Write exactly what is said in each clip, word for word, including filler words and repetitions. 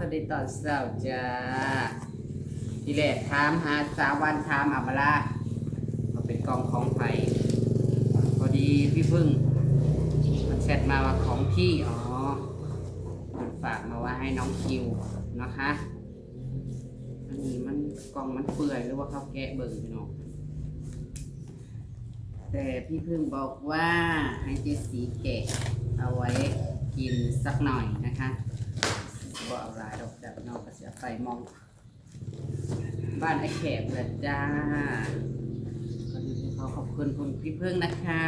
สวัสดีตอนเช้าจ้า ทีแรกถามหาสาววัน ถามอำมาลาว่าเป็นกล่องของไผ พอดีพี่พึ่งมันแชทมาว่าของพี่ อ๋อ มันฝากมาว่าให้น้องคิวนะคะ อันนี้มันกล่องมันเปื่อยหรือว่าเขาแกะเบิ่งพี่น้อง แต่พี่พึ่งบอกว่าให้เจสีแกะเอาไว้กินสักหน่อยนะคะ บอกเอาหลายดอกจากน้องก็เสียไปมอง บ้านไอ้แขกเลยจ้า ก็ดีที่เขาขอบคุณคุณพี่พึ่งนะคะ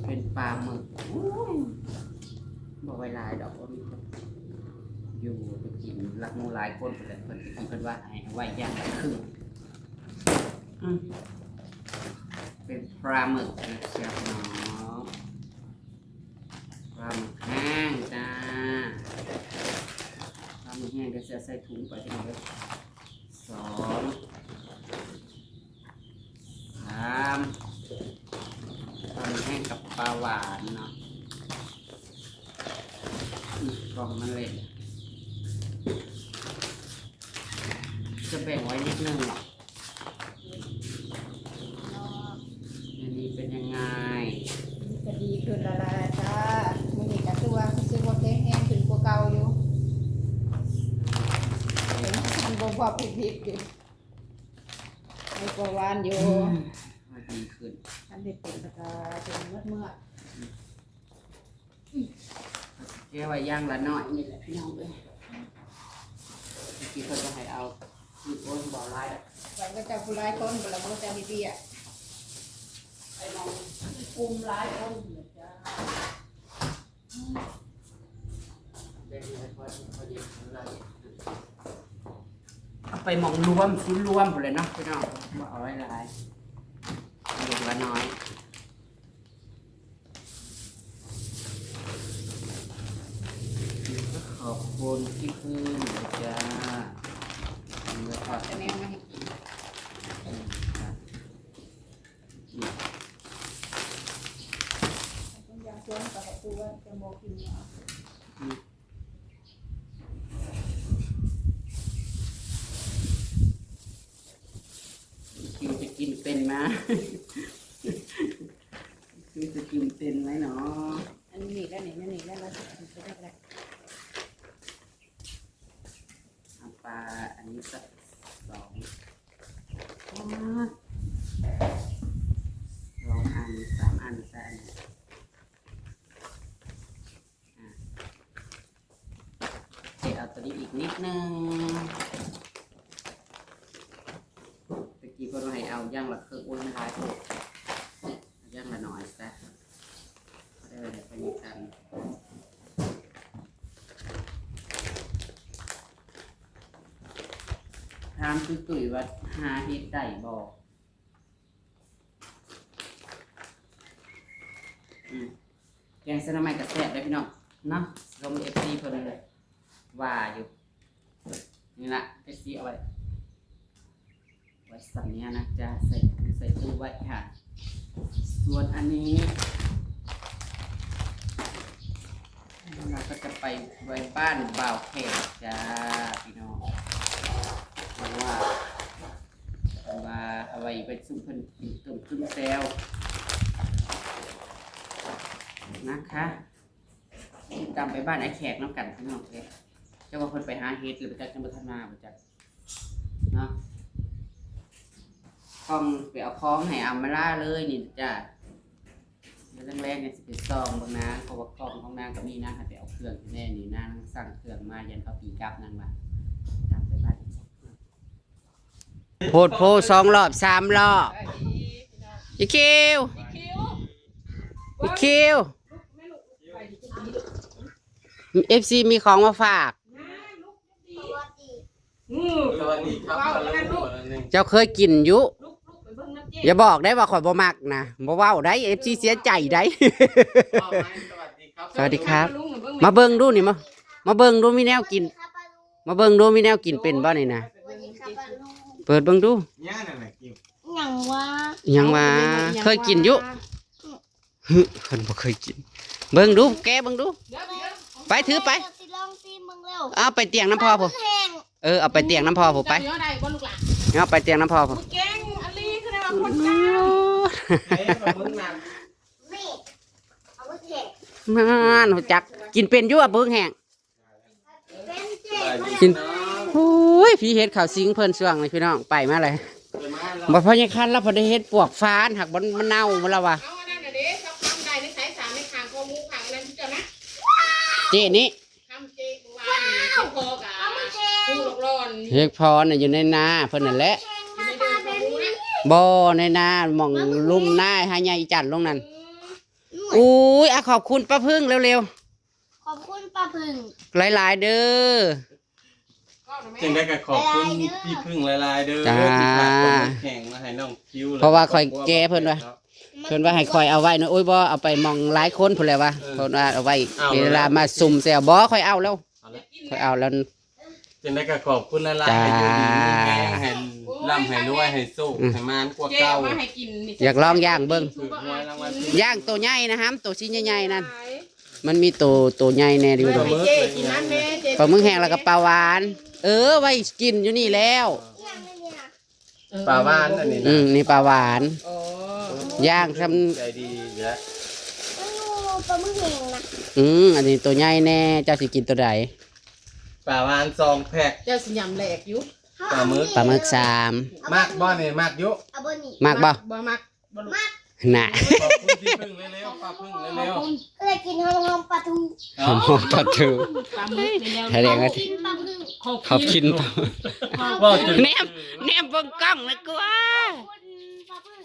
เป็นปลาหมึก อุ้ย บอกไว้หลายดอกว่ามีคนอยู่ไปกินรักหมู่หลายคนไปเลย เพิ่นเพิ่นว่าให้เอาไว้อย่างละครึ่ง อืม เป็นปลาหมึกนะเชียวเนาะ ปลาหมึกแห้งจ้า ปลาหมึกแห้งก็จะใส่ถุงไปพี่น้องเลย สอง สาม ปลาหมึกแห้งกับปลาหวานเนาะ อืม กล่องมันเลย จะแบ่งไว้นิดนึงหรอ อันนี้เป็นยังไง นี่ก็ดีขึ้นแล้วล่ะจ้า มื้อนี้ก็คือว่ารู้สึกว่าแข็งแรงขึ้นกว่าเก่าอยู่ เป็นมันบ่พอผิดๆอยู่ ไอ้กว่าหวานอยู่ อืม ว่าดีขึ้น อันนี้เป็นแล้วก็เป็นเมื่อยๆ แกะไว้อย่างละน้อยนี่แหละพี่น้องเอ้ย เมื่อกี้เพิ่นก็ให้เอา คือโอ้ยบ่หลายดอก ไว้ก็จะผู้หลายคน แล้วก็จะมีเบียร์ ไปมองกลุ่มหลายคนเลยจ้า แบ่งให้พอดีพอดี เอาไปมองรวม ศูนย์รวมพู้นเลยเนาะพี่น้อง บ่เอาหลายๆ เอาอย่างละน้อย ขอบคุณพี่พึ่งนะจ้า เนื้อทอด จะแนมมาให้กิน อืม ครับ อืม ต้มยำส้มกับปูว่าจะบอกกินเนาะ อืม คิวจะกินเป็นไหม คิวจะกินเป็นไหมเนาะ อันนี้แล้วเนี่ย อันนี้แล้ว เราจะกินไปได้แล้ว เอาปลาอันนี้สักสอง อ่า สองอัน สามอัน สามอัน อ่ะ เดี๋ยวเอาตัวนี้อีกนิดนึง ตะกี้เพิ่นว่าให้เอาอย่างละครึ่ง โอ้ย มันหลายโพด เอาอย่างละน้อยซะ เออ ไปนี่กัน ถามตุ้ยๆว่าหาเฮ็ดได้บ่ อืม แกงใส่หน่อไม้ก็แซ่บเด้อพี่น้องเนาะ ชม เอฟซี เพิ่นว่าอยู่ นี่ละ เอฟซี เอาไว้ ไว้ส่ำนี้นะจ๊ะ ใส่ ใส่ตู้ไว้ค่ะ ส่วนอันนี้ เราก็จะไปไว้บ้านบ่าวแขกจ้าพี่น้อง เพราะว่า ว่าเอาไว้ไปซุมเพิ่นกินต้มซุมแจ่วนะคะ ตามไปบ้านไอ้แขกนำกันพี่น้องเอ้ย จักว่าเพิ่นไปหาเห็ดหรือไปจักจังบ่ทันมาบ่จักเนาะ ของไปเอาของให้อำมาลาเลยนี่จ้า เดี๋ยวแรงๆเนี่ยสิไปส่องเบิ่งนาง เพราะว่าของของนางก็มี นางให้ไปเอาเครื่องแน่นี่ นางสั่งเครื่องมา ยันเขาตีกลับนางว่า ตามไปบ้านไอ้แขก โพดโพสองรอบสามรอบ อีคิว อีคิว อีคิว เอฟซี มีของมาฝาก อืม สวัสดีครับ เว้าแล้วลูก อันหนึ่ง เจ้าเคยกินอยู่ ลูกลูกไปเบิ่งน้ำเจ๊ อย่าบอกได้ว่าข่อยบ่มักนะ บ่เว้าได้ เอฟซี เสียใจได้ พ่อไม้สวัสดีครับ สวัสดีครับ ลุงน่ะเบิ่ง มาเบิ่งดูนี่มา มาเบิ่งดูมีแนวกิน มาเบิ่งดูมีแนวกินเป็นบ่นี่นะ ไปเบิ่งน้ำเจ๊ เปิดเบิ่งดู ย่านั่นแหละกิน หยังวะ อิหยังว่าเคยกินอยู่ หึ คนบ่เคยกิน เบิ่งดู แกะเบิ่งดู เดี๋ยวเดี๋ยว ไปถือไป สิลองซิมึง เอาไปเตียงน้ำพ่อพุ้น แห้ง เออ เอาไปเตียงน้ำพ่อพุ้นไป เจ้าเยอะได้บ่ลูกหลาน เอาไปเตียงน้ำพ่อพุ้น เก่งอันนี้คือได้ว่าคนกลาง เฮ้ยปลาหมึกหนัก เมฆเอามาแห้ง มันรู้จัก กินเป็นอยู่อะเบิ่งแห้ง เป็นเจ๊ กิน โอ้ย พี่เฮ็ดข้าวสิงเพิ่นช่วงนี้พี่น้อง ไปมาเลย เดี๋ยวมา บ่พอยังคันแล้วพอได้เฮ็ดปวกฟาน หักบ่มันเน่าหมดแล้วว่ะ เอาอันนั้นน่ะเด้เขาทำได้ในสายสามในทางข้อมูลทางอันนั้นที่เจ้านะ เจ๊นี่ ทำเจ๊เมื่อวานนี้ที่พ่อกับผู้หลอกหลอน เฮ็ดพอน่ะอยู่ในนาเพิ่นนั่นแหละ อยู่ในเดินข้อมูลนะ บ่ในนาหม่องลุ่มนาหาใหญ่จันทร์ลงนั่น อุ้ยอ่ะขอบคุณป้าพึ่งเร็ว ขอบคุณป้าพึ่ง ๆ หลายๆ เด้อ ก็เอาแม่ จึงได้ก็ขอบคุณพี่พึ่งหลายๆเด้อ จ้า ที่ฝากปลาหมึกแห้งมาให้น้องคิว เพราะว่าข้อยแก่เพิ่นว่า เพิ่นว่าให้คอยเอาไว้นะ โอ้ยบ่เอาไปหม่องหลายคนพุ้นแหละวะ เพิ่นว่าเอาไว้เวลามาซุ่มแซว บ่คอยเอาแล้ว เอาละ คอยเอาแล้ว จึงได้ก็ขอบคุณหลายๆ จ้า ให้อยู่ดีมีแฮงให้ร่ำให้รวยให้โชคให้มานกว่า เจ๊ เก่า เอามาให้กินนี่ อยากลองย่างเบิ่ง ถือหวยรางวัลที่ ย่างตัวใหญ่นะครับ ตัวชิ้นใหญ่ๆนั่น มันมีตัวตัวใหญ่แน่อยู่ เอาให้เจ๊กินนั่นแม่เจ๊ ปลาหมึกแห้งแล้วก็ปลาหวาน เออ ไว้กินอยู่นี่แล้ว ปลาหวานอันนี้ อื นะ มนี่ปลาหวาน อ๋อ ย่างท ใจดีนะ โอ้ปลาหมึกแห้งนะ ำอืมอันนี้ตัวใหญ่แน่ เจ้าสิกินตัวใด ปลาหวานสองแพ็ค เจ้าสิยำแหลกอยู่ ปลาหมึก ปลาหมึกสาม มากบ่เนี่ยมากอยุ เอาบนนี้ มากบ่ บ่มักบ่ลูก มาก น่ะ ขอบคุณพี่พึ่งเร็วๆป้าพึ่งเร็ว ก็เลยกินหอมๆปลาทู ๆ หอมหอมปลาทู ปลาหมึกนี่แล้ว แสดงว่า กินปลาพึ่ง ขอบกินปลา ว่าจุด แนมแนมเบิ่งกล้องนะกูว่า ปลาพึ่ง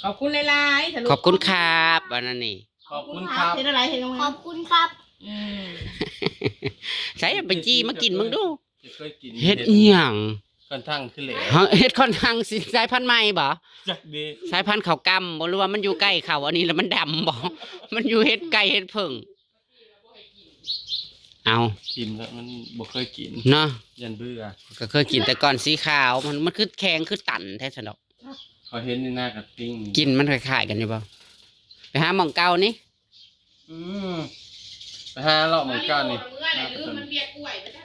ขอบคุณหลายๆเถอะลูก ขอบคุณครับอันนั้นนี่ ขอบคุณครับ เห็นอะไรเห็นอะไร ขอบคุณครับ อืม ใส่ไปจีมากินมึงดู จะเคยกิน เฮ็ดอีหยัง ค่อนข้างขึ้นเลย เฮาเฮ็ดค่อนข้างสิสายพันธุ์ใหม่บ่ จักดี สายพันธุ์เขากำบ่หรือว่ามันอยู่ใกล้เขาอันนี้แล้วมันดำบ่ มันอยู่เฮ็ดไก่เฮ็ดเผิ่ง เอา ชิมแล้วมันบ่เคยกิน เนาะ ยันเบื่อ ก็เคยกินแต่ก่อนสีขาวมันมันคือแข็งคือตันแท้ซั่นดอก เขาเห็นในหน้ากระติ้ง กินมันคล้ายๆกันอยู่บ่ ไปหาหม่องเก่านี่ อืมไปหาเลาะเหมือนกันนี่ เมื่อไหร่ลืมมันเบียร์กล้วยไปจ้ะ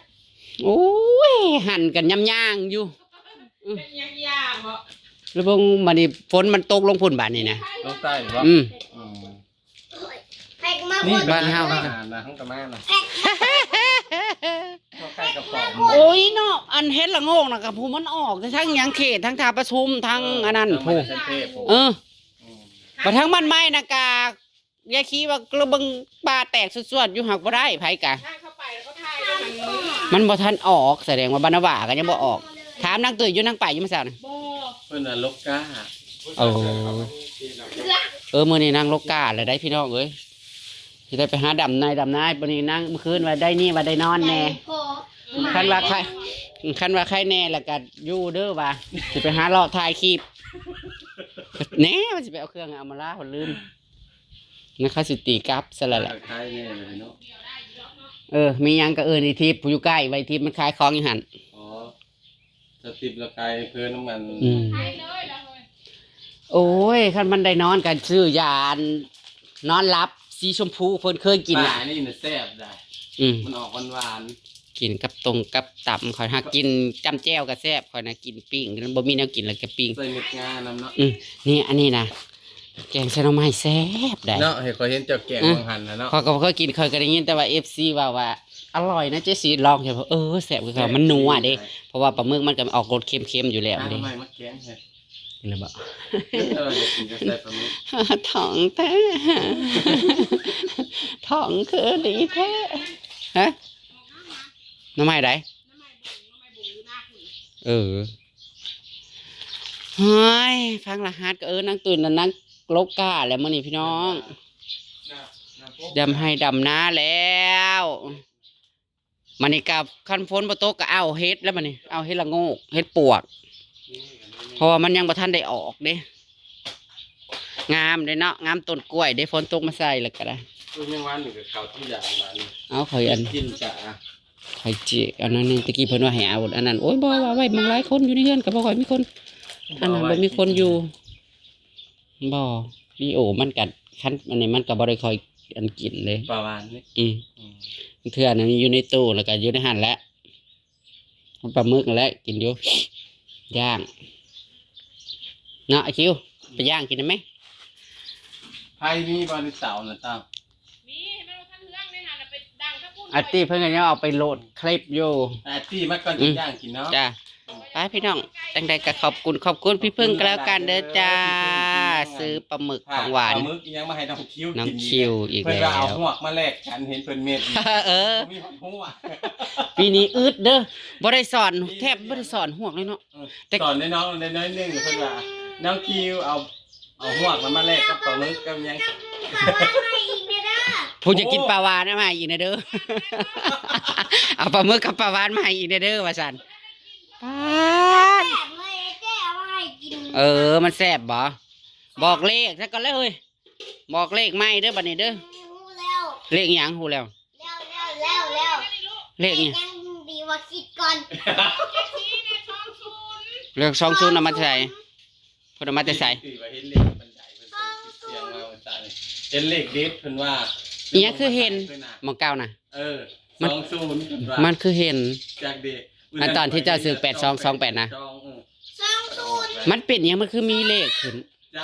โอ้ยหั่นกันย่ำย่างอยู่ เป็นย่างๆบ่ แล้วเบิ่งบัดนี้ฝนมันตกลงพุ่นบาดนี้นะ ลงใต้บ่ อืม อืม แพ็กมา นี่ หมด บ้านเฮา อาหารนะห้องกะมานะก็ใกล้กระป๋อง โอ้ยเนาะอันเฮ็ดละโงกนะกับผู้มันออกทั้งหยังเขตทั้งท่าประชุมทั้งอันนั้น ทั้ง ผู้ เทพ เออ อืม มาทั้งมันไม้นะกายายคิดว่าระเบิงปลาแตกสวดๆอยู่หักบ่ได้ไผกะ ถ้าเข้าไปแล้วก็ถ่ายแล้วมัน มันบ่ทันออกแสดงว่าบ้านนาวาก็ยังบ่ออก ถามนางตุ้ยอยู่นางไปอยู่มื้อเช้านะ บ่ เพิ่นน่ะลกกล้า โอ้เออมื้อนี้นางลกกาแล้วได้พี่น้องเอ้ยสิได้ไปหาดำนายดำนายมื้อนี้นางเมื่อคืนว่าได้นี่ว่าได้นอนแน่ พอ คันว่าใครคันว่าใครแน่แล้วก็อยู่เด้อว่าสิไปหาเลาะถ่ายคลิปแน่ว่าสิไปเอาเครื่องเอามาล่าคนลืมนะเขาสิตีกลับซะแล้วแหละ คล้ายๆเนี่ยเลยเนาะ เออ มีหยังก็เอิ้นอีทิพย์ผู้อยู่ใกล้ไว้ทิพย์มันขายของอยู่หั่น อ๋อสติปละกายเพิ่นน้ำมัน อืม ถ่ายเลยแล้วเฮ้ย โอ้ยคันมันได้นอนกันซื้อยาอันนอนหลับสีชมพูเพิ่นเคยกิน ปลา อ่ะ นี่น่ะแซ่บได้ อืม มันออกหวาน กินกับตรงกับตำข่อยหากินจ้ำแจ่วก็แซ่บข่อยนะกินปิ้งบ่มีแนวกินแล้วก็ปิ้ง ๆใส่เม็ดงานำเนาะ อืมนี่อันนี้นะแกงใส่หน่อไม้แซ่บได้ เนาะเห็นเขาเห็นเจ้าแกง อืม บางหันนะเนาะ ข้อยก็บ่เคยกินข้อยก็ได้ยินแต่ว่า เอฟซี ว่าว่าอร่อยนะเจ๊สีลองเถอะเออแซ่บคือเขามันนัวเด้ เพราะว่าปลาหมึกมันก็ออกรสเค็มๆอยู่แล้ว หา เด้ ทำไมมาแกงเห็ด หรือเปล่า เออเดี๋ยวกินกับใส่ปลาหมึก ท้องแท้ ท้องคือดีแท้ฮะหน่อไม้ใดเออเฮ้ยฟังรหัสก็เออนั่งตื่นแล้วนั่งลกกาแล้วมื้อนี้พี่น้อง ดำให้ดำนาแล้วมันนี่กับคันฝนบ่ตกก็เอาเห็ดแล้วมันนี่เอาเห็ดละโงกเห็ดปวก เพราะว่ามันยังบ่ทันได้ออกเด้งามเด้เนาะงามต้นกล้วยเด้ฝนตกมาใส่แล้วก็ได้ คือแมงวันนี่ก็เขาทุกอย่างมานี่ เอาข่อยอัน กินจ้ะ ข่อยจิอันนั้นนี่ตะกี้เพิ่นว่าให้เอาอันนั้นโอ้ยบ่ว่าไว้หมองหลายคนอยู่ในเฮือนก็บ่ค่อยมีคนอันนั้นบ่มีคนอยู่บ่ลีโอมันกัดคันอันนี้มันก็บ่ได้ค่อย อันกินเลย ปลาหวานนี่ อืม อืม เทื่อนั้นมันอยู่ในตู้แล้วก็อยู่ในหั่นแหละ มันปลาหมึกนั่นแหละกินอยู่ ย่าง เนาะไอ้คิว ไปย่างกินได้ไหม ไพ่มีบอลเสาร์นะเจ้า มีให้มันเอาทั้งเรื่องเลยนะไปดังทั้งพุ่น อาตี้เพิ่นก็ยังเอาไปโหลดคลิปอยู่ อาตี้มาก่อน อืม ย่างกินเนาะ จ้า ไปพี่น้อง จังใดก็ขอบคุณ ขอบคุณพี่เพิ่งก็แล้วกันเด้อจ้า ซื้อปลาหมึกของหวาน ปลาหมึกยังมาให้น้องคิว น้อง กิน คิวอีก เพิ่น แล้ ว่าเอา ว หวกมาแลกกัน เห็นเพิ่นเม็ด เออ มีหวกหัว ปีนี้อึดเด้อ บ่ได้สอนแทบบ่ได้สอนหวกเลยเนาะ แต่ สอนน้อยๆน้อยๆหนึ่งเพิ่นว่าน้องคิวเอาเอาหวกมันมาแลกกับปลาหมึกกับยัง ผู้จะกินปลาหวานเอามาอีกนะเด้อ เอาปลาหมึกกับปลาหวานมาให้อีกนะเด้อ ว่าซั่น ป๊าด แซ่บเลยเจ๊เอามาให้กิน เออ มันแซ่บบ่ บอกเลขซะก่อนเลยเฮ้ย บอกเลขใหม่เด้อบัดนี้เด้อ รู้แล้ว เลขหยังฮู้แล้ว แล้วแล้วแล้วแล้ว เลขหยัง ยังดีว่าคิดก่อน เลขสองศูนย์นำมาใส่เพิ่นเอามาแต่ใส่ ตีว่าเห็นเลขบันไดเพิ่นเสียงมาว่าซั่นเห็นเลขเด็ดเพิ่นว่า อีหยังคือเห็น หม่องเก่านะ เออ มัน สองศูนย์เพิ่นว่า มันคือเห็น จากเด็ก อันตอนที่เจ้าซื้อแปดสองสองแปดนะ เออ สองศูนย์ มันเป็นหยังมันคือมีเลขขึ้น จ้ะ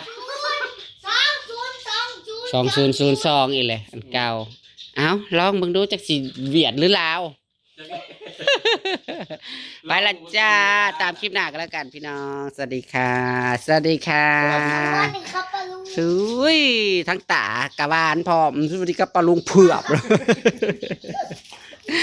สองศูนย์สองศูนย์ สองศูนย์ศูนย์สองอีกเลยอันเก่า เอ้า ลองเบิ่งดูจักสิเวียดหรือลาว ไปละจ้า ตามคลิปหน้ากันแล้วกันพี่น้อง สวัสดีค่ะ สวัสดีค่ะ วันหนึ่งครับปลาลูก สุยทั้งตากะหวานพร้อม สวัสดีครับปลาลุงเผือก